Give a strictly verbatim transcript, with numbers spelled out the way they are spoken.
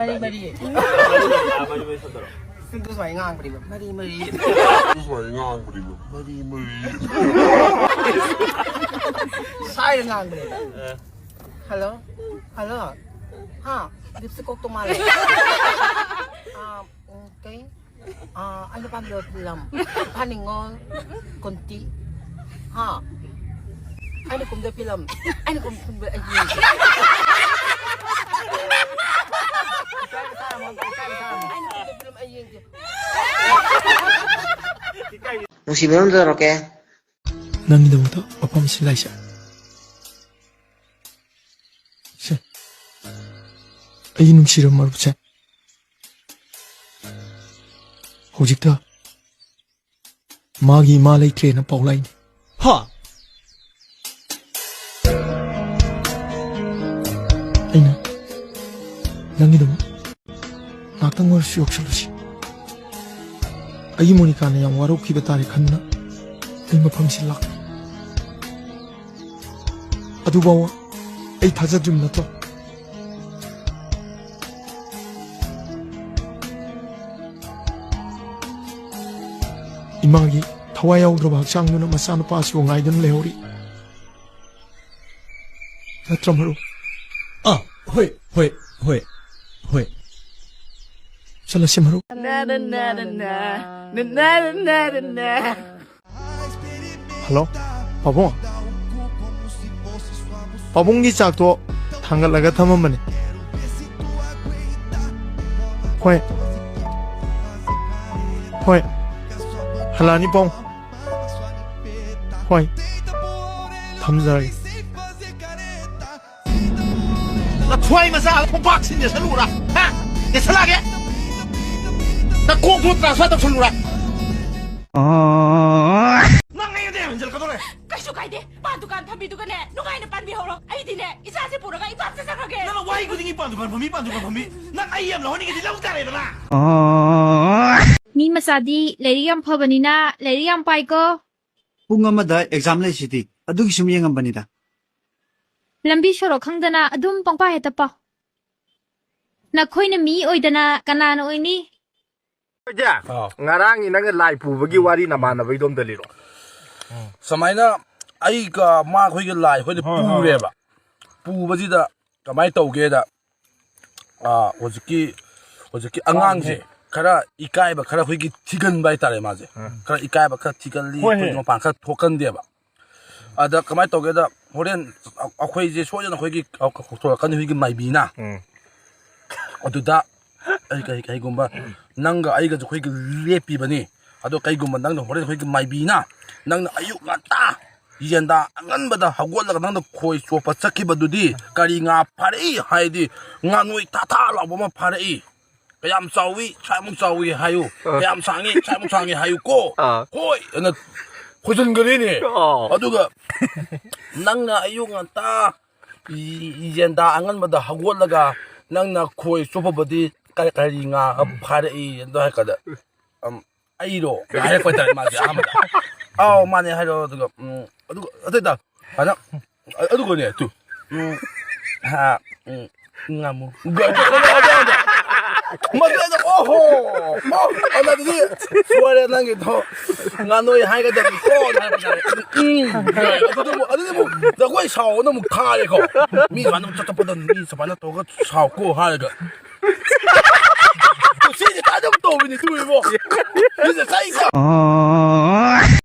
ꯃꯔꯤ ꯃꯔꯤ꯫ ꯃꯔꯤ ꯃꯔꯤ ꯁꯣꯟꯗꯔꯣ꯫ ꯑꯗꯨ ꯁꯨꯃꯥꯏꯅ ꯉꯥꯡꯕꯅꯦꯕ꯫ ꯃꯔꯤ ꯃꯔꯤ꯫ ꯁꯨꯃꯥꯏꯅ ꯉꯥꯡꯕꯅꯦꯕ꯫ ꯃꯔꯤ ꯃꯔꯤ꯫ ꯁꯥꯏꯔ ꯉꯥꯡꯕꯅꯦꯕ꯫ ꯑ꯫ ꯍꯜꯂꯣ꯫ ꯍꯜꯂꯣ꯫ ꯍꯥ? ꯂꯤꯞꯁꯇꯤꯛ ꯀꯣꯛꯇꯧ ꯃꯥꯜꯂꯦ꯫ ꯑꯥ, ꯎꯝ, ꯀꯩ? ꯑꯥ, ꯑꯩꯅ ꯄꯥꯝꯖꯕ ꯐꯤꯂꯝ ꯏꯝꯐꯥꯜ ꯅꯤꯉꯣꯜ, ꯀꯨꯟꯇꯤ꯫ ꯍꯥ? ꯑꯩꯅ ꯀꯨꯝꯗ ꯐꯤꯂꯝ꯫ ꯑꯩꯅ ꯀꯨꯝ-, ꯀꯨꯝꯕ ꯑꯩ ꯌꯦꯡꯒꯦ꯫ ꯑꯩꯅ ꯀꯨꯝꯗ ꯐꯤꯂꯝ ꯑꯩ ꯌꯦꯡꯒꯦ꯫ ꯅꯨꯡꯁꯤꯕ ꯑꯃ ꯇꯧꯔꯛꯀꯦ꯫ ꯅꯪꯒꯤꯗꯃꯛꯇ ꯃꯐꯝ ꯁꯤꯜꯂꯥꯏꯁꯦ꯫ ꯁꯦ, ꯑꯩꯒꯤ ꯅꯨꯡꯁꯤꯔꯕ ꯃꯔꯨꯞꯁꯦ, ꯍꯧꯖꯤꯛꯇ ꯃꯥꯒꯤ ꯏꯃꯥ ꯂꯩꯇ꯭ꯔꯦꯅ ꯄꯥꯎ ꯂꯥꯛꯏꯅꯦ꯫ ꯍꯥ? ꯑꯩꯅ ꯅꯪꯒꯤꯗꯃꯛ ꯉꯥꯛꯇꯪ ꯑꯣꯏꯔꯁꯨ ꯌꯣꯛꯁꯜꯂꯨꯁꯤ꯫ ꯑꯩꯒꯤ ꯃꯣꯅꯤꯀꯥꯅ ꯌꯥꯝ ꯋꯥꯔꯧꯈꯤꯕ ꯇꯥꯔꯦ ꯈꯟꯗꯨꯅ ꯑꯩ ꯃꯐꯝꯁꯤ ꯂꯥꯛꯄꯅꯤ꯫ ꯑꯗꯨꯐꯥꯎꯕ ꯑꯩ ꯊꯥꯖꯗ꯭ꯔꯤꯕ ꯅꯠꯇ꯭ꯔꯣ? ꯏꯃꯥꯒꯤ ꯊꯋꯥꯏ ꯌꯥꯎꯗ꯭ꯔꯕ ꯍꯛꯆꯥꯡꯗꯨꯅ ꯃꯆꯥꯅꯨꯄꯥꯁꯤꯕꯨ ꯉꯥꯏꯗꯨꯅ ꯂꯩꯍꯧꯔꯤ꯫ ꯅꯠꯇ꯭ꯔ, ꯃꯔꯨꯞ? ꯑꯥ, ꯍꯣꯏ, ꯍꯣꯏ, ꯍꯣꯏ, ꯍꯣꯏ꯫ ꯆꯠꯂꯁꯤ, ꯃꯔꯨꯞ꯫ ꯅ, ꯅ, ꯅ, ꯅ, ꯅ꯫ ꯅ, ꯅ, ꯅ, ꯅ, ꯅ, ꯅ꯫ ꯍꯜꯂꯣ, ꯄꯥꯕꯨꯡ? ꯄꯥꯕꯨꯡꯒꯤ ꯆꯥꯛꯇꯣ ꯊꯥꯡꯒꯠꯂꯒ ꯊꯝꯃꯝꯕꯅꯦ꯫ ꯍꯣꯏ꯫ ꯍꯣꯏ꯫ ꯍꯜꯂꯛꯑꯅꯤ, ꯄꯥꯕꯨꯡ꯫ ꯍꯣꯏ꯫ ꯊꯝꯖꯔꯒꯦ꯫ ꯅꯊ꯭ꯋꯥꯏ ꯃꯆꯥ ꯈꯣꯡꯄꯥꯛ ꯁꯤꯟ ꯅꯦꯠꯁꯜꯂꯨꯔꯥ? ꯍꯥ? ꯅꯦꯠꯁꯜꯂꯛꯑꯒꯦ? ꯅꯀꯣꯛꯇꯨ transfer ꯇꯧꯁꯜꯂꯨꯔꯥ? ꯅꯪ ꯑꯩꯉꯣꯟꯗ ꯌꯥꯝ ꯍꯦꯟꯖꯜꯂꯛꯀꯗꯧꯔꯦ꯫ ꯀꯩꯁꯨ ꯀꯥꯏꯗꯦ꯫ ꯄꯥꯟ ꯗꯨꯀꯥꯟ ꯐꯝꯕꯤꯗꯨꯒꯅꯦ ꯅꯨꯡꯉꯥꯏꯅ ꯄꯥꯟꯕꯤꯍꯧꯔꯣ꯫ ꯑꯩꯗꯤꯅꯦ ꯏꯆꯥꯁꯦ ꯄꯨꯔꯒ ꯏꯝꯐꯥꯜ ꯆꯠꯆꯈ꯭ꯔꯒꯦ꯫ ꯅꯪꯅ ꯋꯥꯍꯩ ꯈꯨꯗꯤꯡꯒꯤ ꯄꯥꯟ ꯗꯨꯀꯥꯟ ꯐꯝꯃꯤ, ꯄꯥꯟ ꯗꯨꯀꯥꯟ ꯐꯝꯃꯤ꯫ ꯅꯪ ꯑꯩ ꯌꯥꯝ ꯂꯧꯍꯟꯅꯤꯡꯉꯗꯤ ꯂꯧ ꯇꯥꯔꯦꯗꯅ꯫ ꯃꯤ ꯃꯆꯥꯗꯤ ꯂꯥꯏꯔꯤꯛ ꯌꯥꯝ ꯐꯕꯅꯤꯅ ꯂꯥꯏꯔꯤꯛ ꯌꯥꯝ ꯄꯥꯏꯀꯣ꯫ ꯄꯨꯡ ꯑꯃꯗ exam ꯂꯩꯁꯤꯗꯤ, ꯑꯗꯨꯒꯤ ꯁꯨꯝ ꯌꯦꯡꯉꯝꯕꯅꯤꯗ꯫ ꯂꯝꯕꯤ ꯁꯣꯔꯣꯛ ꯈꯪꯗꯅ ꯑꯗꯨꯝ ꯄꯪꯄꯥ ꯍꯦꯛꯇ ꯄꯥꯎ꯫ ꯅꯈꯣꯏꯅ ꯃꯤ ꯑꯣꯏꯗꯅ ꯀꯅꯥꯅ ꯑꯣꯏꯅꯤ? ꯏꯆꯦ, ꯉꯔꯥꯡꯒꯤ ꯅꯪꯅ ꯂꯥꯏ ꯄꯨꯕꯒꯤ ꯋꯥꯔꯤ ꯅꯃꯥꯟꯅꯕꯩꯗꯣ ꯑꯝꯇ ꯂꯤꯔꯣ꯫ ꯁꯨꯃꯥꯏꯅ ꯑꯩꯒ ꯃꯥ ꯑꯩꯈꯣꯏꯒꯤ ꯂꯥꯏ ꯑꯩꯈꯣꯏꯅ ꯄꯨꯔꯦꯕ꯫ ꯄꯨꯕꯁꯤꯗ ꯀꯃꯥꯏꯅ ꯇꯧꯒꯦꯗ, ꯑꯥ, ꯍꯧꯖꯤꯛꯀꯤ ꯍꯧꯖꯤꯛꯀꯤ ꯑꯉꯥꯡꯁꯦ ꯈꯔ ꯏꯀꯥꯏꯕ, ꯈꯔ ꯑꯩꯈꯣꯏꯒꯤ ꯊꯤꯒꯟꯕ ꯍꯥꯏꯇꯥꯔꯦ ꯃꯥꯁꯦ꯫ ꯈꯔ ꯏꯀꯥꯏꯕ, ꯈꯔ ꯊꯤꯒꯜꯂꯤ, ꯑꯩꯈꯣꯏꯒꯤ ꯃꯄꯥꯟ ꯈꯔ ꯊꯣꯛꯀꯟꯗꯦꯕ꯫ ꯑꯗ ꯀꯃꯥꯏꯅ ꯇꯧꯒꯦꯗ, ꯍꯣꯔꯦꯟ ꯑꯩꯈꯣꯏꯁꯦ ꯁꯣꯏꯗꯅ ꯑꯩꯈꯣꯏꯒꯤ ꯀꯧꯊꯣꯔꯛꯀꯅꯤ ꯑꯩꯈꯣꯏꯒꯤ ꯃꯥꯏꯕꯤꯅ꯫ ꯑꯗꯨꯗ ꯑꯩ ꯀꯩ ꯀꯩꯒꯨꯝꯕ ꯅꯪꯒ ꯑꯩꯒꯁꯨ ꯑꯩꯈꯣꯏꯒꯤ ꯂꯦꯞꯄꯤꯕꯅꯤ꯫ ꯑꯗꯣ ꯀꯩꯒꯨꯝꯕ ꯅꯪꯅ ꯍꯣꯔꯦꯟ ꯑꯩꯈꯣꯏꯒꯤ ꯃꯥꯏꯕꯤꯅ ꯅꯪꯅ ꯑꯌꯨꯛ ꯉꯟꯇꯥ ꯌꯦꯟꯗꯥ ꯑꯉꯟꯕꯗ ꯍꯧꯒꯠꯂꯒ ꯅꯪꯅ ꯈꯣꯏ ꯆꯣꯞꯄ ꯆꯠꯈꯤꯕꯗꯨꯗꯤ ꯀꯔꯤ ꯉꯥ ꯐꯥꯔꯛꯏ ꯍꯥꯏꯗꯤ ꯉꯥꯅꯣꯏ ꯊꯥ ꯊꯥ ꯂꯥꯎꯕ ꯑꯃ ꯐꯥꯔꯛꯏ꯫ ꯀꯌꯥꯝ ꯆꯥꯎꯏ ꯁ꯭ꯋꯥꯏꯃꯨꯛ ꯆꯥꯎꯏ ꯍꯥꯏꯌꯨ꯫ ꯀꯌꯥꯝ ꯁꯥꯡꯉꯤ ꯁ꯭ꯋꯥꯏꯃꯨꯛ ꯁꯥꯡꯉꯤ ꯍꯥꯏꯌꯨ ꯀꯣ꯫ ꯑꯥ꯫ ꯍꯣꯏ ꯑꯅ ꯈꯣꯏꯖꯤꯟꯈ꯭ꯔꯦꯅꯦ꯫ ꯑꯣ꯫ ꯑꯗꯨꯒ ꯅꯪꯅ ꯑꯌꯨꯛ ꯉꯟꯇꯥ ꯌꯦꯟꯗꯥ ꯑꯉꯟꯕꯗ ꯍꯧꯒꯠꯂꯒ ꯅꯪꯅ ꯈꯣꯏ ꯆꯣꯞꯄꯕꯗꯤ ꯀꯔꯤ ꯀꯔꯤ ꯉꯥ ꯐꯥꯔꯛꯏ ꯑꯗꯣ ꯍꯥꯏꯔꯀꯥꯟꯗ ꯑꯩꯔꯣ ꯍꯥꯏꯔꯛꯄ ꯍꯥꯏꯇꯥꯔꯦ ꯃꯥꯁꯦ ꯑꯍꯥꯟꯕꯗ꯫ ꯑꯥꯎ ꯃꯥꯅꯦ ꯍꯥꯏꯔꯣ꯫ ꯑꯗꯨꯒ ꯎꯝ ꯑꯗꯨꯒ ꯑꯇꯩꯗ ꯍꯥꯏꯅ ꯑꯗꯨꯒꯅꯦ ꯇꯨ ꯎꯝ ꯍꯥ ꯎꯝ ꯉꯥꯃꯨ ꯃꯗꯨꯗ ꯑꯣꯍꯣ ꯑꯣ ꯑꯗꯨꯗꯤ ꯁꯣꯏꯔꯦ ꯅꯪꯒꯤꯗꯣ ꯉꯥꯅꯣꯏ ꯍꯥꯏꯒꯗꯕꯅꯤ ꯀꯣ ꯍꯥꯏꯔꯛꯄ ꯇꯥꯔꯦ꯫ ꯎꯝ ꯎꯝ ꯑꯗꯨꯗꯤ ꯑꯃꯨꯛ ꯑꯗꯨꯗꯤ ꯑꯃꯨꯛ ꯖꯒꯣꯏ ꯁꯥꯎꯑꯣꯅ ꯑꯃꯨꯛ ꯊꯥꯔꯦꯀꯣ꯫ ꯃꯤ ꯁꯨꯃꯥꯏꯅ ꯑꯃꯨꯛ ꯆꯠꯊꯣꯛꯄꯗ ꯃꯤ ꯁꯨꯃꯥꯏꯅ ꯇꯧꯔꯒ ꯁꯥꯎꯀꯣ ꯍꯥꯏꯔꯒ ꯁꯤꯁꯦ ꯀꯥꯏꯗ ꯑꯃꯨꯛ ꯇꯧꯕꯅꯤ ꯇꯨ ꯏꯕꯣ꯫ ꯁꯤꯁꯦ ꯆꯩ ꯆꯥ